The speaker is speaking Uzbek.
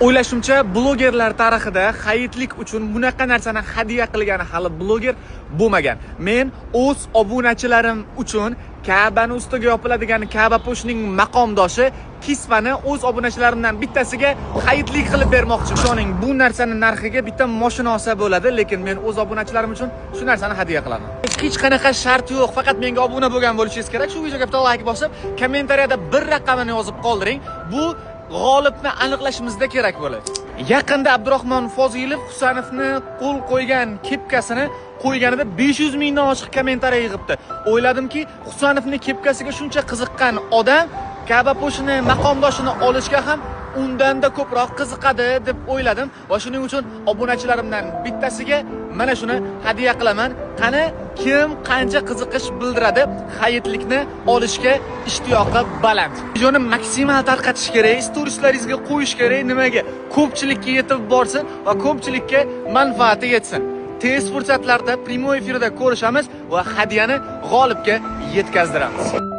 O'ylashimcha, blogerlar tarixida hayitlik uchun bunaqa narsani hadya qilgani hali bloger bo'lmagan. Men o'z obunachilarim uchun Ka'bani ustiga yopiladigan Ka'ba po'shining maqomdoshi kisvani o'z obunachilarimdan bittasiga hayitlik qilib bermoqchi. Ishoning, bu narsani narxiga bitta mashina olsa bo'ladi, lekin men o'z obunachilarim uchun shu narsani hadya qilaman. Hech qanaqa shart yo'q, faqat menga obuna bo'lgan bo'lishingiz kerak. Shu videoga bitta like bosib, kommentariyada bir raqamini yozib qoldiring. Bu g'olibni aniqlashimizda kerak bo'ladi. Yaqinda Abdurahmon Fozilov Husanovni qo'l qo'ygan kepkasini qo'yganida 500 mingdan oshiq kommentariy yig'ibdi. O'yladimki, Husanovni kepkasiga shuncha qiziqqan odam Ka'ba po'shini maqomdoshini olishga ham undanda ko'proq qiziqadi deb o'yladim va shuning uchun obunachilarimdan bittasiga mana shuni hadya qilaman. Qani, kim qancha qiziqish bildiradi, hayitlikni olishga ishtiyoqi baland. Videoni maksimal tarqatish kerak, storieslaringizga qo'yish kerak, nimaga? Ko'pchilikka yetib borsin va ko'pchilikka manfaati yetsin. Tez fursatlarda прямой efirda ko'rishamiz va hadyani g'olibga yetkazdiramiz.